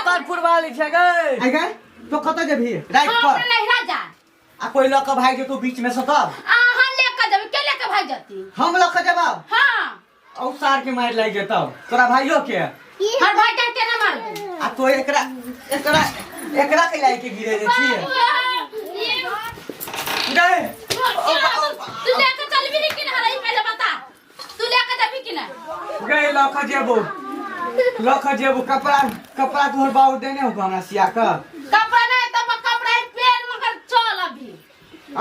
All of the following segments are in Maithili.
रतनपुर वाली छै गै। आइ गए तो कतऽ जेबही राति हम पर? अपने नैहरा जा। आ कोई लऽ कऽ भागि जेतौ बीच में से तब? अहाँ ले के जेबै, के ले के भागि जेती? हम लऽ कऽ जेबौ। हाँ। औ सार के मारि लागि जेतौ तोरा भाइयो के। हर भाई के केना मारबै? आ तो एकरा एकरा एकरा के लाइ के गिरे दे छी गए। तू लेके चलबी कि ना? हराई पहले बता, तू लेके जेबी कि ना? गए लऽ कऽ जेबो, लऽ कऽ जेबो। कपड़ा कपड़ा तोहर बाबू देने हो हमरा सिया कऽ? कपड़ा नहीं तो कपड़ा पेन मगर चल अभी।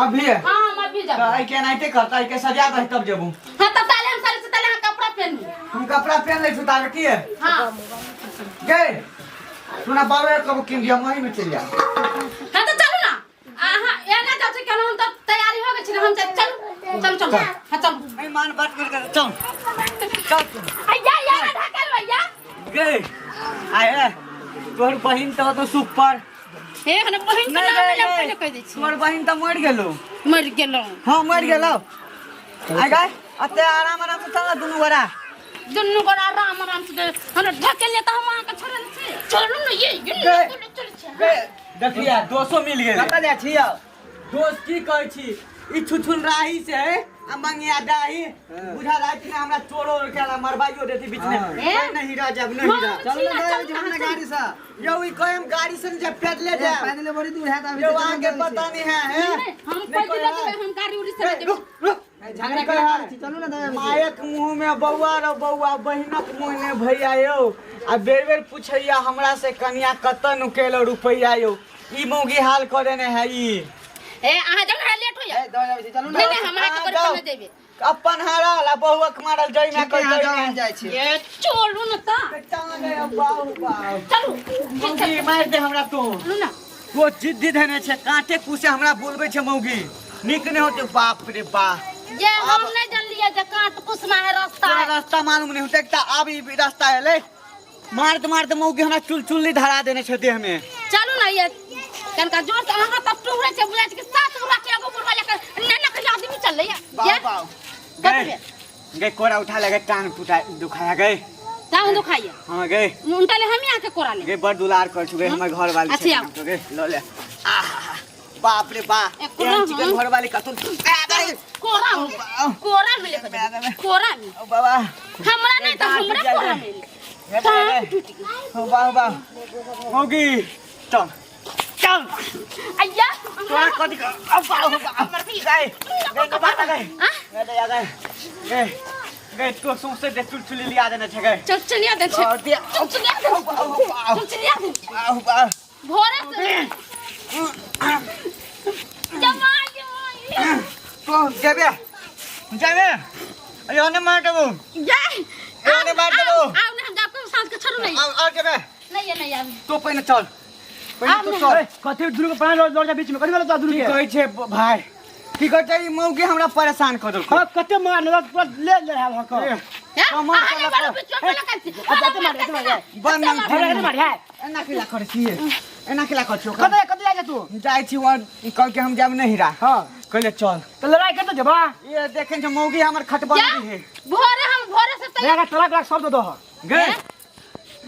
अभी? हाँ, हम अभी तऽ जाबो। एहि के एनाहिते करता, एहि के सजा दही तब जेबो। हाँ, तब ताले हम सारे से ताले हम कपड़ा पहनू। हम कपड़ा पहन लै छी ताले की है? हाँ। गए सुना बाबू कबो किन दिया मही में चल जा। हाँ तो चलू ना। अहाँ एना जाउ छै केना? हम तऽ तैयारी हो गेल छी हम चलू चलू चलू। हाँ चलू। नहीं मान बात कर कर चल चल तू। अय्या या ढकेल भैया। गए आए तोहर बहिन तो तो सुपर हे हन बहिन के नहीं नाम गए ले गए। पहिले कहि दै छी। तोहर बहिन तो मर गेलो। मरि गेलौ? हाँ मर गेलो। आए गए अते आराम आराम से चल दुनू गोरा। दुनू गोरा आराम आराम से हम ढकेल त हम अहाँ के छोड़ल छी? चलू ने ये ये गए। चलू चलू छी। गए देखिया दोसो मिल गेल। कतऽ जाइ छी यौ? दोस्त की कहै छी, ई छुछुन राही से आ मंगिया डाही बुझा राति में हमरा चोरो केला मरबाइयो देती बीच में। हाँ। ए? नहीं रह जाब, नहीं रह। चलू ने गए छी हमरा गाड़ी से। यौ ई कहे हम गाड़ी से जब पैदले जाब। पैदले बड़ी दूर है अभी। यौ अहाँके पता नहीं है, हैं? हम नहीं पैदल कहै जेबै, है। हम गाड़ी उड़ी से ए, नहि जेबै। रुक रुक। झगड़ा केना करै छी? चलू ने दया। मायक मुँह में बौआ रो बौआ, बहिनक मुँह में भैया यौ। आ बेर बेर पूछैया हमरा से कनिया कतऽ नुकेलो रुपैया यौ। ई मौगी हाल कऽ देने है ई। ए अहाँ जाउ ने, लेट होइया। ए दया छी, चलू ने। नहीं नहीं, हमरा के अहाँ करे जाउ। नहि देबै। अपन हारल आ बहुक मारल जइ में ठीक है, अहाँ जाउ, हम जाइ छी। ए चलू ने त। बाप चलू। मौगी मारि दे हमरा तू। चलू ने। तो जिद्दी धने छै, कांटे कुसे हमरा बोलबै छै मौगी, नीक नहि होते। बाप रे बाप। जे हम नहीं जानलिए जे कांट कुसमा है रास्ता तोरा है। रास्ता मालूम नहीं होते त आब ई रास्ता एलै। मारते मारते मौगी हमरा चुलचुल्ली धरा देने छै देह में। चलू ना ये कनका जोर से अहाँ तब टुकड़े छै, बुझाइ छै कि सात बुढ़वा के एगो बुढ़वा लेकर ने ने कहियो आदमी चललै ये। बाप बाप। कथी गए भेल? गए कोरा उठा लगे, टांग टूटा दुखाया गए। टांग दुखाइए? हाँ गए। उनका ले हम आके कोरा ले। गए बड़ दुलार कर छु गए हमर घर वाली। अच्छा, छै आओ। गए ल ले। आहा, बाप रे बाप। ए, कोरा एहन चिकन हम। घर वाली कतौ कोरा में, कोरा में लेकर जेबै, कोरा में। ओ बाबा। हमरा नहीं तो डांट हमरा टूट कोरा जाए। में टांग टूट गेल। ओ बाबा मौगी चल चल। अय्या। तोरा कथी अब बाबा गए गए तो बात गए। आ? गए गए गए गए गए तो सौंसे दे चुलचुली लिया देने छै गए। चल चलिया दे छै। और दे। चल चलिया दे। चल चलिया दे। बाबा बाबा। भोरे से जमा जमा। तो जेबे जेबे अयो ने मार देबो। जय। ए, ने मार देबो। आओ ने, हम जाके साँझ के छोड़ू नहीं। और और जेबे। नहीं ये नहीं आब। तो पहिने चल, पहिने आब तो ने। चल। कथी दुनू के प्राण लड़ जा बीच में, कथी वाला दुनू की के? कहै छै भाई, की कहै छै? ई मौगी हमरा परेशान कऽ देलको। हाँ कते मार ने पूरा ले ले है हक। ए, हैं? कमर अहाँ के ने बड़ा लऽ कऽ। बीच में लगा छी। अच्छा, मार, एते मार, बन एते मार। हमरा एते मार है। एना केला करै छियै, एना केला करै छियै? कतऽ कतऽ जाइ छै तू? जाइ छी वहाँ, कहलकै हम जायब नहीं रा। हाँ। कहले चल। तऽ लड़ाई कतऽ जेबा? ये देखे छै मौगी हमर खटबन जा, है। भोरे हम भोरे से तैयार। भैया के तलाक लाख सब दऽ दह। गे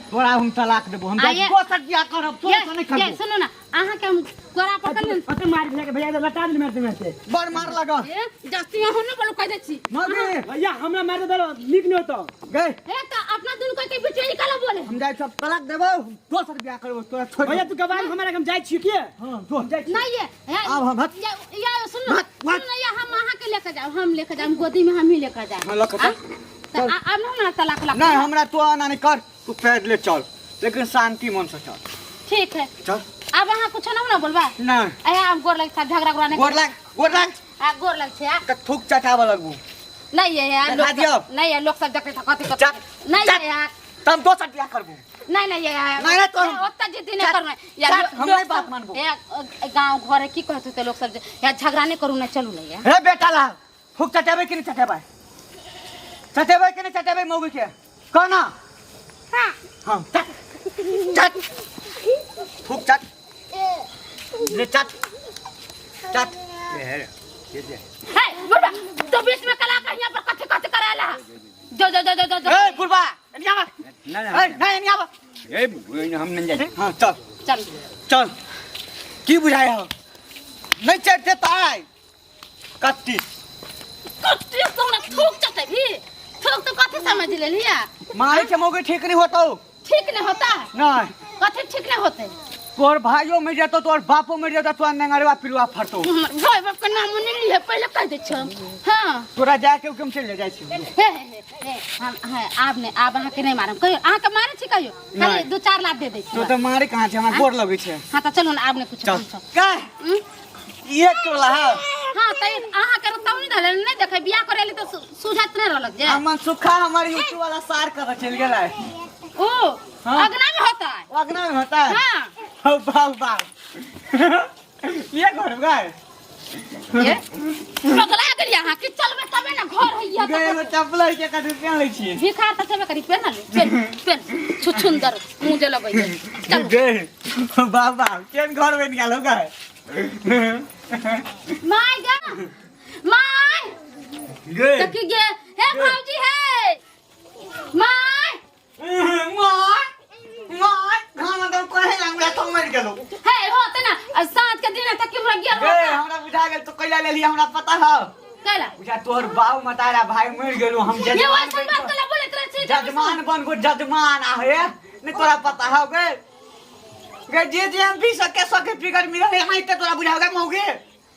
तोरा हम तलाक देबो, हम आ, ये- दोसर बियाह करब, तोरा ये से नहीं ये करबो। सुनू ना, अहाँ के हम कोरा पकड़ लेन। कते मार भैया के, भैया के लटा देल मारते मारते। बड़ मार लगल। ए जास्ती अहाँ न बोलू, कह दै छी। मौगी। भैया हमरा मार दे, नीक नहीं होतो। गे ए त अपना दुनू के बीच में निकालो बोले। हम जाइ सब तलाक देबो, दोसर बियाह करबो, तोरा छोड़। भैया तू गवाह हमरा के, हम जाइ छी के। हां जो। जाइ छी। नहीं ये हे, आब हम हट। या या सुन हट, हट। सुन, या हम अहाँ के लेके जाओ, हम लेके जाओ, गोदी में हम ही लेके जाओ। हाँ, लऽ के चल। त आब न हमरा तलाक लाख। नहीं हमरा तो आना नहीं कर, तू पैदले चल लेकिन शांति मन से चल। ठीक है। चल। अब अहाँ कुछ ना ना बोलबा? नहीं। ए हम गोर लग झगड़ा उगड़ा नहीं। गोर लाग, गोर लाग। आ गोर लग छै आ। त थूक चटाबऽ लगबू। नहीं ये यार देखा लोग दियौ। नहीं ये लोग सब देखै त कथि कथि। चट, नहीं चट। ये यार। त हम दोसर बियाह करबू। नहीं नहीं ये यार। नहीं, नहीं, तो हम- ओत्ता जिद्दी नहीं चट, करना यार। चट, हम लोग नहीं बात सब- मानबो। ए, गांव घर है, की कहत होते लोग सब जे, यार झगड़ा नहीं करू ना, चलू नहीं यार। हे बेटा ला थूक चटेबै कि नहीं चटेबै? चटेबै कि नहीं चटेबै मौगी के कह ना। हाँ। हाँ चट चट थूक चट ले चट चट। हे बुढ़ा तो बीच में कला का यहाँ पर कथि कथि कराला। जो जो जो जो जो जो। ए बुढ़बा एनी आवा। ए नहीं एनी आवा। ए हम नहीं जाए। हाँ चल। चल। चल की बुझाय हो नहीं चढ़ते तो आय कत्ती कत्ती तो थूक चटे भी थूक तो कथी समझ लेलिया? मारे के मौके ठीक नहीं होता हो। ठीक नहीं होता है? नहीं। कथी ठीक नहीं होते? तोर भाइयों मर जातो, तोर बापो मर जातो, तोर नेंगरवा पिलुआ फरतो। हमर भाई बाप के नाम नहीं लिए पहले कह दे छम। हां तोरा जाके हुकुम चल जाय छी। हे हे हे, हे हम हां आब ने आब अहाँ के नहीं मारम कहियो, अहाँ के मारे छी कहियो? खाली नहीं। दू चार लाख दे दे छी। तो तो मारे कहां छै, हमरा गोर लगै छै। हां त चलू न आब ने कुछ चल। हम का ये टोला है। हां त अहाँ के तब नहीं धले नहीं देखे बियाह करे ले त सुझात नहीं रहलक जे। अमन सुखा हमारे यूट्यूब वाला सार कर चल गेला है। ओ हाँ। अगना में होता है। ओ अगना में होता है। हाँ। हो बाप बाप। ये घर गए। ये पगला गेल यहाँ कि चलबे तबे ना घर है यहाँ। गए में चप्पल के कट रुपया लै छी। भिखार त छेबे करी पेन ले पेन पेन छुछुंदर मुंह जे लगै छै। चलू। गए बाप बाप केन घर बन गेल हो गए। My गा my गए। देखी गे हे भौजी हे my my my खाना तो कहे हमरा तो मर गेलो। हे होते ना आ साँझ के दिन तक हमरा गेल गे होता। हमरा बुझा गेल तो कैला लेली हमरा पता है। कैला बुझा तोहर बाऊ मतारा भाई मर गेलो हम ये जजमान वैसन बन बात गो। कैला बोलैत रहै छी? जजमान बन गो जजमान आहे नहीं तोरा पता है गे। गे जे जे हम भी सके सके फिगर मिलल है यहाँ तोरा बुझा गे मौगे।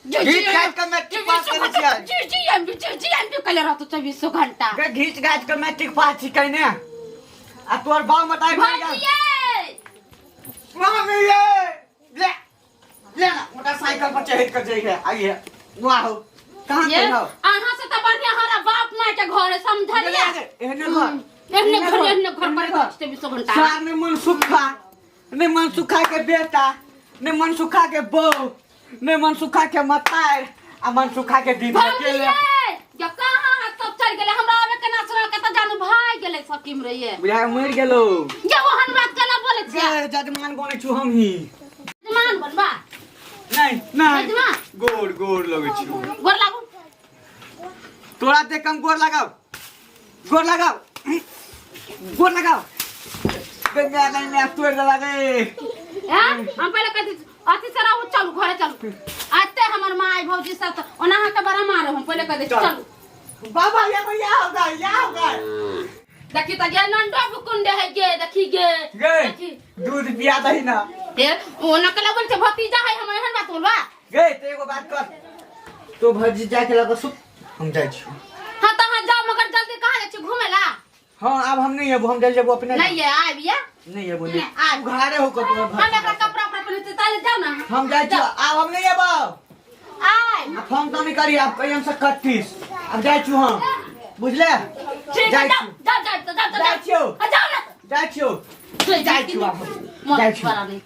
जी, घीच जी, घाच के मैट्रिक पास केने छियै। जी जी एम बी जी जी एम बी कैले रहतो 24 घंटा। गे घीच घाच के मैट्रिक पास छी कइने आ तोहर बाऊ मताई मर गेल। भौजी ये मामी ये ले ले ना मोटरसाइकिल पर चढ़ के जाइए आइए वाह कहां ये के हो? अहाँ से त बढ़िया हमारा बाप माय के घर है समझलिए? एहने घर एहने घर एहने घर पर 24 घंटा। सार ने मन सुखा ने मन सुखा के बेटा ने मन सुखा के बहू ने मन सुखा के मतार आ मन सुखा के दीदी भौजी अकेले। ये या कहां सब चल गेले हमरा आवे के ना सुना के त जानू भाग गेले सब किम रहिए। बुझा मर गेलो। ये ओहन बात केना बोले छियै? गे जजमान बनै छु हम ही। जजमान बनबा? नहीं नहीं। जजमान? गोर गोर लगै छु। गोर लागू। तोरा देख कम गोर लगाव गोर लगाव गोर लगाव। गे मैं नहीं मैं तोड़ देला गे। हां हम पहले कह अथी से रहू चलू घरे चलू आते हमर माय भौजी सब त ओना अहाँ के बड़ा मारब हम पहले कह दे चल। चलू। बाबा ये भैया होगा या होगा। देखी त गे नंडो बुकुंडे है गे देखी गे। गे देखी। दूध पिया दही ना। ए ओना कला बोल छै भतीजा है हमर एहन बात बोलबा। गे ते एगो बात कर तो भौजी जाके लगा सुत हम जाइ छी। हां त अहाँ जाओ मगर जल्दी कहां जाइ छी घुमेला? हां अब हम नहीं आबो हम जल्दी जेबो अपने। नहीं ये आबिया। नहीं आबो नहीं, नहीं। आब। उघारे हो कत हम एकरा कपड़ा उपड़ा पहिनते ताले जाओ ना। हम जाइ छी आब हम नहीं आबो। आय। आ फोन तो नहीं करी आप कहीं हमसे 31 अब जाइ छी हम बुझले? ठीक जाइ है, जाओ छी। जाओ जाओ जाओ जाइ जाओ छियौ। जाओ ना। जाइ छियौ। जाइ जाइ छियौ आब। मोन जाइ छियौ। बड़ा नहीं।